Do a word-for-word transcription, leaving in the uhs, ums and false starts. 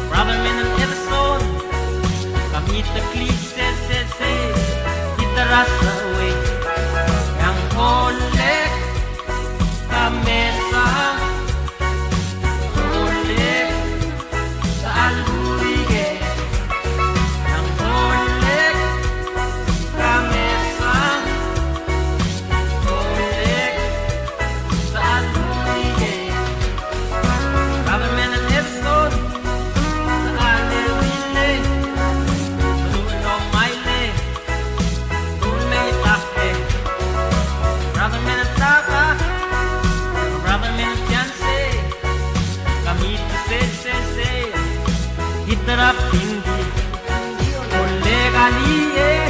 Brother Menon Edison, kemiu a klisiich, se, se, se, kid er a Sewei. Ng Oleg Kamesa, Oleg Salbuike. Ng Oleg Kamesa, Oleg Salbuike. Brother Menon Edison, Salbuike, Salbuike, Salbuike. Brother Menon Taba, Brother Menon Chance, kemiu a se, se, se, kid er a Pingi. Oleg Alie,